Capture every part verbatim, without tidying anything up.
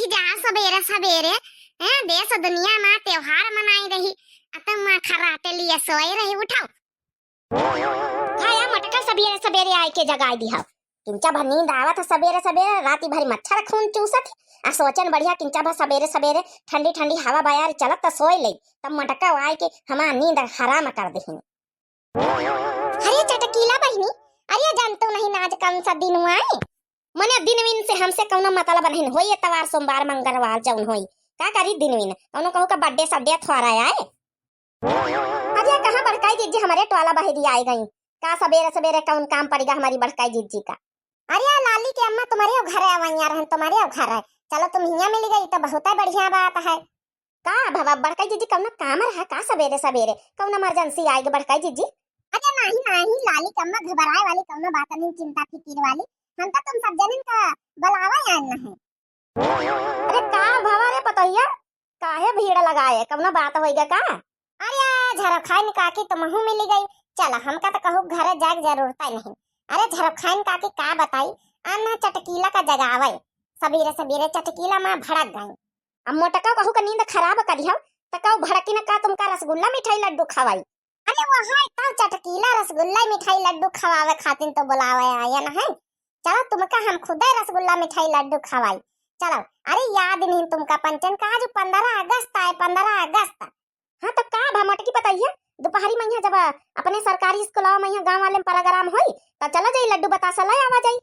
जा सबेरे सबेरे, हैं, देश दुनिया मा त्योहार मनाई रही, अतम मा खर्राटे लिए सोए रही, उठाओ। खाया मटका सबेरे सबेरे आए के जगाए दिहा। किंचा भर नींद आवत है सबेरे सबेरे, राती भर मच्छर खून चूसत है। आ सोचन बढ़िया किंचा भर सबेरे सबेरे ठंडी ठंडी हवा बयार चलत त सोए ले, तब मटका आए के हमार नींद हराम कर देहिन। अरे चटकीला बहिनी, अरे जानतो नहीं ना आज कौन सा दिन हुआ है? मने दिन विन से हमसे कौनो मतलब नहीं, होई एतवार, सोमवार, मंगलवार जौन होई। का करी दिन विन? कौनो कहू का birthday सड्डे थोड़ा आए? अरे कहाँ बड़काई जिज्जी हमरे टोला बहेरी आए गई? का सबेरे सबेरे कौन काम पड़ेगा हमारी बड़काई जिज्जी का? अरे लाली के अम्मा तुम्हारे घर आवैया रहन, तुम्हारे घर है। चलो तुम हियाँ मिल गई तो बहुत बढ़िया बात है। का भवा बड़काई जिज्जी कौनो काम रहा का सबेरे सबेरे? कौनो emergency आए गई बड़काई जिज्जी? अरे नहीं नहीं लाली के अम्मा घबराए वाली कौनो बात नहीं, चिंता फिकिर वाली। हम तो तुम सब जनिन का बुलावा आन है। अरे का भवा रे पतोहिया, काहे भीड़ लगाए, कौनो बात होइगा का? अरे झरखाइन काकी तुमहू मिली गई। चल हमका तो कहू घरे जाए के जरूरत ही नहीं। अरे झरखाइन काकी का बताई, आना चटकीला का जगावे। सबेरे सबेरे चटकीला माँ भड़क गई। अब मोटका कहू का नींद खराब करिहव, त कहू भड़की न का तुमका रसगुल्ला मिठाई लड्डू खवाई। अरे वहाँ इतना चटकीला रसगुल्ला मिठाई लड्डू खवावे खातिर तो बुलावे आयन है। चलो तुमका हम खुदे रसगुल्ला मिठाई लड्डू खवाई। चलो। अरे याद नहीं तुमका पंचन का आज पंद्रह अगस्त आए, पंद्रह अगस्त। हाँ तो का भा मोटकी पतोहिया, दोपहरी में यहाँ जब अपने सरकारी स्कूलवा में यहाँ गाँव वाले में program होई त चला जाई लड्डू बतासा ले आवा जाई।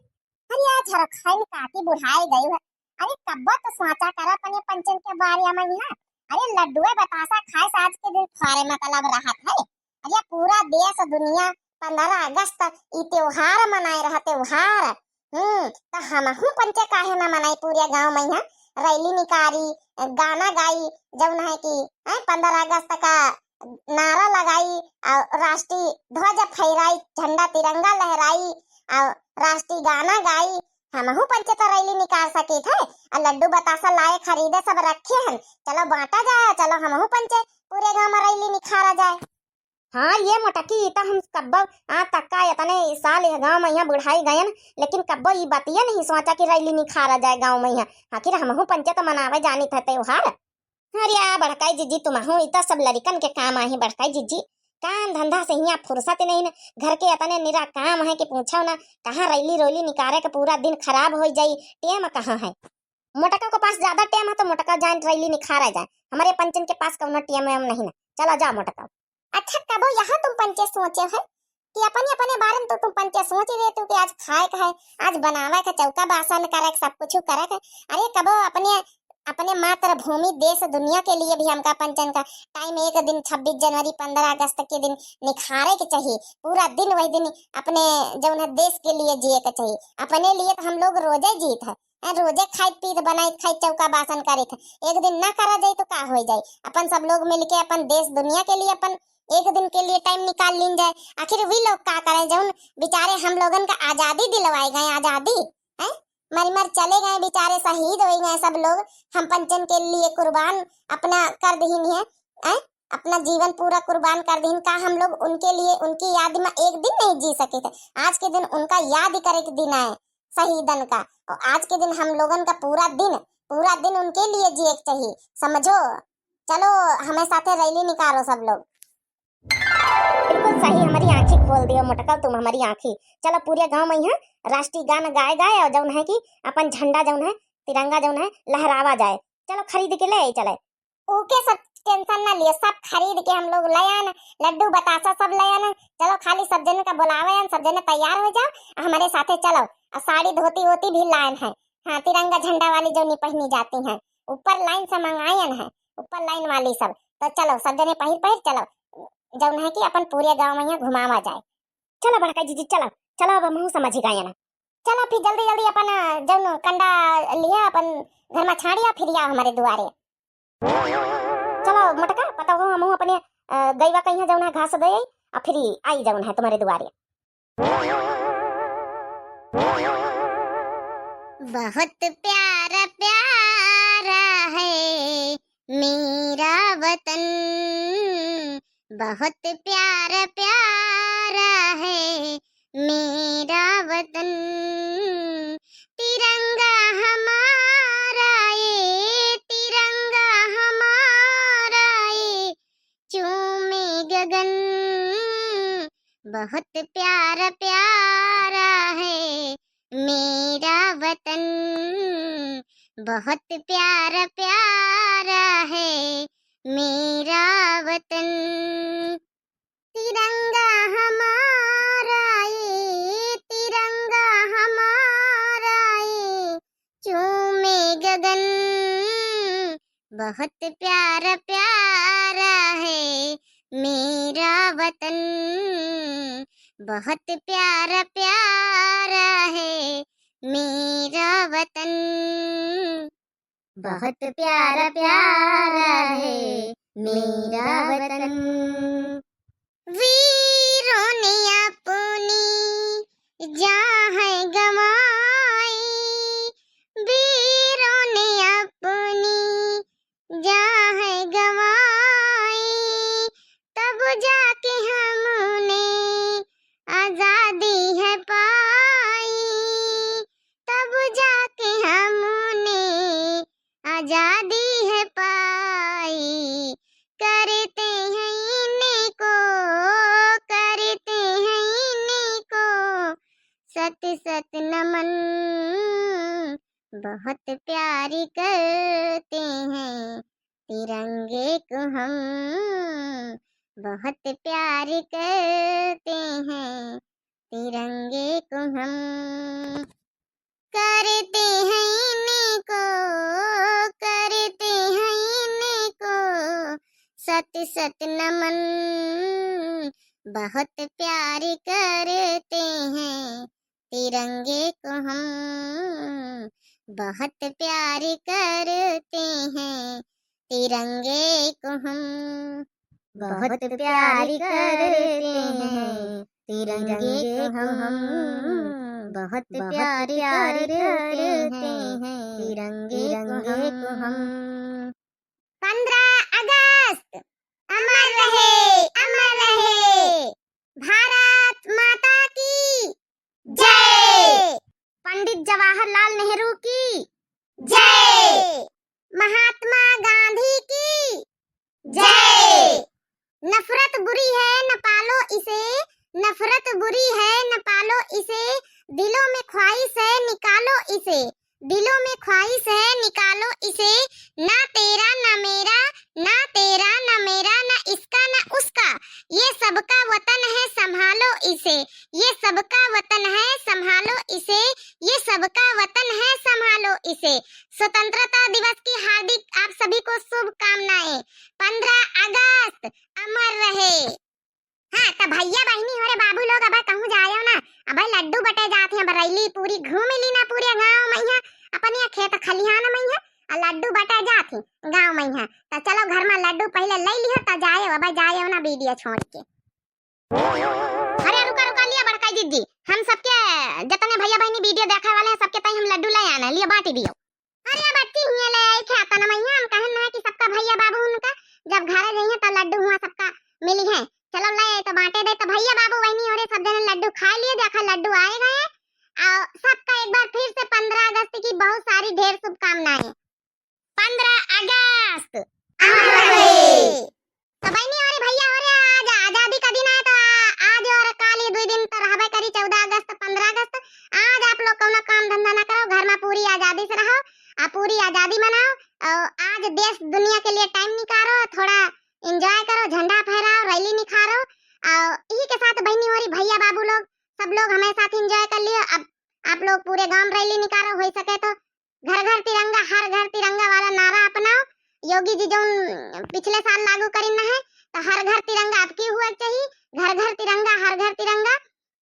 अरे आज झरखाइन काकी बुढ़ाए गई है। अरे कब्बो तो सोचा कर अपने पंचन के बारे में यहाँ। अरे लड्डुए बतासा खाए से आज के दिन थोड़े मतलब रहत है। अरे पूरा देश दुनिया पंद्रह अगस्त ई त्योहार मनाए रहा, त्योहार। हम्म, तो हमहू पंचे काहे ना मनाई पूरे गाँव में यहाँ रैली निकारी, गाना गाई, जौन है कि, हैं, पंद्रह अगस्त का नारा लगाई और राष्ट्रीय ध्वज फहराई, झंडा तिरंगा लहराई और राष्ट्रीय गाना गाई। हमहू पंचे तो रैली निकाल सकित है। और लड्डू बतासा लाए खरीदे सब रखे हन, चलो बांटा जाए, चलो हमहू पंचे पूरे गाँव में रैली निखारा जाए। हाँ ये मोटकी, ई त हम कब्बो आ तक्का इतने साल यह गाँव में यहाँ बुढ़ाई गयन, लेकिन कब्बो ई बतिया नहीं सोचा कि रैली निखारा जाए गाँव में यहाँ। आखिर हमहू पंचे तो मनावे जानित है त्योहार। अरे आ बड़काई जिज्जी तुमहू, ई त सब लड़िकन के काम आही बड़काई जिज्जी। काम धंधा से हियाँ फुर्सत नहीं न, घर के इतने निरा काम है कि पूछो ना, कहाँ रैली रोली निकारे के पूरा दिन खराब हो जाई, टेम कहाँ है। मोटका के पास ज्यादा टेम है तो मोटका जाए रैली निखारा जाए, हमारे पंचन के पास कौनो टेम वेम नहीं ना। चला जा मोटका। अच्छा कबो यहाँ तुम पंचे सोचे है कि अपने अपने बारे में तो तुम पंचे सोच रहे तू कि आज खाए का है, आज बनावे का, चौका बासन करे का, सब कुछ करे का। अरे कबो अपने, अपने मातृभूमि देश दुनिया के लिए भी हमका पंचन का टाइम एक दिन छब्बीस जनवरी पंद्रह अगस्त के दिन निखारे के चाहिए। पूरा दिन वही दिन अपने जौन है देश के लिए जिए के चाहिए। अपने लिए तो हम लोग रोजे जीत है, हैं, रोजे खाइत पीत बनाइत खाइत चौका बासन करित है। एक दिन ना करा जाई तो का हो जाई? अपन सब लोग मिलके अपन देश दुनिया के लिए अपन एक दिन के लिए टाइम निकाल लीन जाए। आखिर वी लोग का करें जौन बेचारे हम लोगन का आजादी दिलवाए गए, आजादी, हैं? मर मर चले गए बेचारे, शहीद हो गए सब लोग, हम पंचन के लिए कुर्बान अपना कर दीन है, हैं? अपना जीवन पूरा कुर्बान कर दीन। का हम लोग उनके लिए, उनकी याद में एक दिन नहीं जी सके थे? आज के दिन उनका याद करे के दिन आए शहीदन का, और आज के दिन हम लोगन का पूरा दिन, पूरा दिन उनके लिए जिए के चाहिए, समझो। चलो हमें साथे रैली निकालो सब लोग। बिल्कुल सही, हमारी आँखी खोल दियो मोटका तुम, हमारी आँखी। चलो पूरे गाँव में यहाँ राष्ट्रीय गान गाए गाए और जौन है कि अपन झंडा जौन है, तिरंगा जौन है, लहरावा जाए। चलो खरीद के ले आई चले। ओके सब टेंशन ना लिए, सब खरीद के हम लोग ले आन, लड्डू बतासा सब ले आन। चलो खाली सब जने का बुलावे आन, सब जने तैयार हो जाओ, हमारे साथे चलो। और साड़ी धोती वोती भी लायन है, हाँ तिरंगा झंडा वाली जौनी पहनी जाती हैं, ऊपर लाइन से मंगायन है, ऊपर लाइन वाली सब। तो चलो सब जने पहिर पहिर चलो, जौन है कि अपन पूरे गाँव में यहाँ घुमावा जाए। चलो बड़का जीजी चलो, चलो अब हमहू समझ गए ना। चलो फिर जल्दी जल्दी अपन जौन कंडा लिया अपन घर में छाड़िया फिर आओ हमारे दुआरे। चलो मोटका पता हो हमहू अपने अ, गईवा कहीं जौन है घास दे आई, आ फिर आई जौन है तुम्हारे दुआरे। बहुत प्यारा प्यारा है मेरा वतन, बहुत प्यारा प्यारा है मेरा वतन, तिरंगा हमारा ये बहुत प्यारा प्यारा है मेरा वतन, बहुत प्यारा प्यारा है मेरा वतन। तिरंगा हमारा ये, तिरंगा हमारा ये, चूमे गगन, बहुत प्यारा प्यारा है मेरा वतन, बहुत प्यारा प्यारा है मेरा वतन, बहुत प्यारा प्यारा है मेरा वतन। वीरों ने अपनी जान गंवाई, वीरों ने अपनी जान गंवाई, तब जाके हमने आजादी है पाई, तब जाके हमने आजादी है पाई। करते हैं इनको, करते हैं इनको सत सत नमन, बहुत प्यार करते हैं तिरंगे को हम, बहुत प्यार करते हैं तिरंगे को हम। करते हैं इनको, करते हैं इनको सत सत नमन, बहुत प्यार करते हैं तिरंगे को हम, बहुत प्यार करते हैं तिरंगे को हम, बहुत प्यार करते हैं तिरंगे को हम, बहुत प्यार करते हैं तिरंगे को हम। पन्द्रह अगस्त अमर रहे, अमर रहे। भारत माता की जय। पंडित जवाहरलाल नेहरू की जय। महात्मा गांधी की जय। नफरत बुरी है, न पालो इसे, नफरत बुरी है, न पालो इसे, दिलों में ख्वाहिश है, निकालो इसे, दिलों में ख्वाहिश है, निकालो इसे, ना तेरा, ना मेरा, ना तेरा, ना मेरा, ना इसका, ना उसका, ये सबका वतन है, संभालो इसे, ये सबका वतन है, संभालो इसे, ये सबका वतन है, संभालो इसे। स्वतंत्रता दिवस की हार्दिक आप सभी को शुभकामनाएं। पन्द्रह अगस्त अमर रहे। हाँ, त भैया बहिनी हो रे बाबू लोग, अब कहूँ जायो ना, अब लड्डू बटे जात हैं, अब रैली पूरी घूम ली ना पूरे गाँव में यहाँ, अपने खेत खलिहान में यहाँ, आ लड्डू बटे जात हैं गाँव में यहाँ। त चलो घर में लड्डू पहले ले लियो, त जायो, अब जायो ना वीडियो छोड़ के। अरे रुका, रुका, लिया बड़का दीदी, हम सबके जितने भैया बहिनी वीडियो देखे वाले हैं, सबके ताई हम लड्डू ले आना, लिया बांट दियो। अरे बच्ची, हियाँ ले आई थे, आता ना मैया, हम कहन ना कि सबका भैया बाबू उनका जब घरे जइहे तो लड्डू हुआ सबका मिली है। चलो ले आई तो बांटे दे, तो भैया बाबू बहिनी हो रे सब जने लड्डू खा लिए, देखा लड्डू आए गए। और सबका एक बार फिर से पन्द्रह अगस्त की बहुत सारी ढेर शुभकामनाएं। पन्द्रह अगस्त अमर रहे। तो बहिनी हो रे भैया हो रे, आज आजादी का दिन है, तो आ-, आज और काल ये दुई दिन तो रहबे करी, चौदह अगस्त, पन्द्रह अगस्त। आज आप लोग कौनो काम धंधा ना करो, घर में पूरी आजादी से रहो, आ पूरी आजादी मनाओ। और आज देश दुनिया के लिए टाइम निकालो, थोड़ा एंजॉय करो, झंडा फहराओ, रैली निकालो। और यही के साथ बहिनी हो रे भैया बाबू लोग, सब लोग हमारे साथ एंजॉय कर लियो। अब आप लोग पूरे गांव में रैली निकालो, हो सके तो घर घर तिरंगा, हर घर तिरंगा वाला नारा अपनाओ। योगी जी जौन पिछले साल लागू करिन है, तो हर घर तिरंगा अब की हुआ चाहिए, घर घर तिरंगा, हर घर तिरंगा।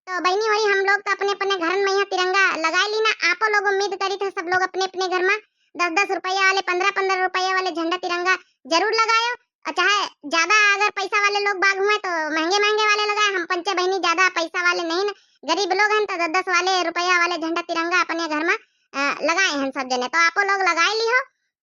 तो बहिनी होई, हम लोग तो अपने अपने घरन में यहाँ तिरंगा लगाए ली ना। आपो लोग उम्मीद करी थे सब लोग अपने अपने घर में दस दस रुपया वाले, पन्द्रह पन्द्रह रुपया वाले झंडा तिरंगा जरूर लगायो। और चाहे ज्यादा अगर पैसा वाले लोग बाग हुए तो महंगे महंगे वाले लगाए। हम पंचे बहिनी ज्यादा पैसा वाले नहीं ना, गरीब लोग हैं, तो दस दस वाले रुपया वाले झंडा तिरंगा अपने घर में अ, लगाए हैं सब जने, तो आपो लोग लगाए लिहो।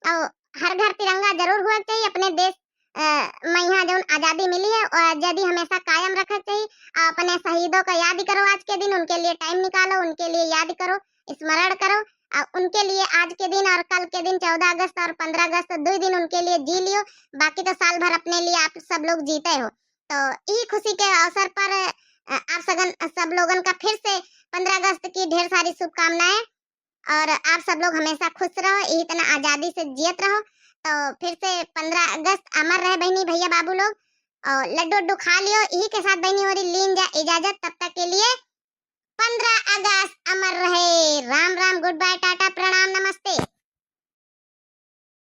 और हर घर तिरंगा जरूर हुआ चाहिए अपने देश, अ, में यहाँ जौन आजादी मिली है, और आजादी हमेशा कायम रखे चाहिए। और अपने शहीदों का याद करो आज के दिन, उनके लिए टाइम निकालो, उनके लिए याद करो, स्मरण करो। और उनके लिए आज के दिन और कल के दिन, चौदह अगस्त और पन्द्रह अगस्त, दो दिन उनके लिए जी लियो। बाकी तो साल भर अपने लिए आप सब लोग जीते हो। तो यही खुशी के अवसर पर अ, आप सगन, सब लोगन का फिर से पन्द्रह अगस्त की ढेर सारी शुभकामनाएं। और आप सब लोग हमेशा खुश रहो, यही तना आजादी से जियत रहो। तो फिर से पन्द्रह अगस्त अमर रहे बहिनी, भैया, बाबू लोग। और लड्डू उड्डू खा लियो। यही के साथ बहिनी होरी लीन जा इजाजत, तब तक के लिए पन्द्रह अगस्त अमर रहे। राम राम, good bye, टाटा, प्रणाम, नमस्ते।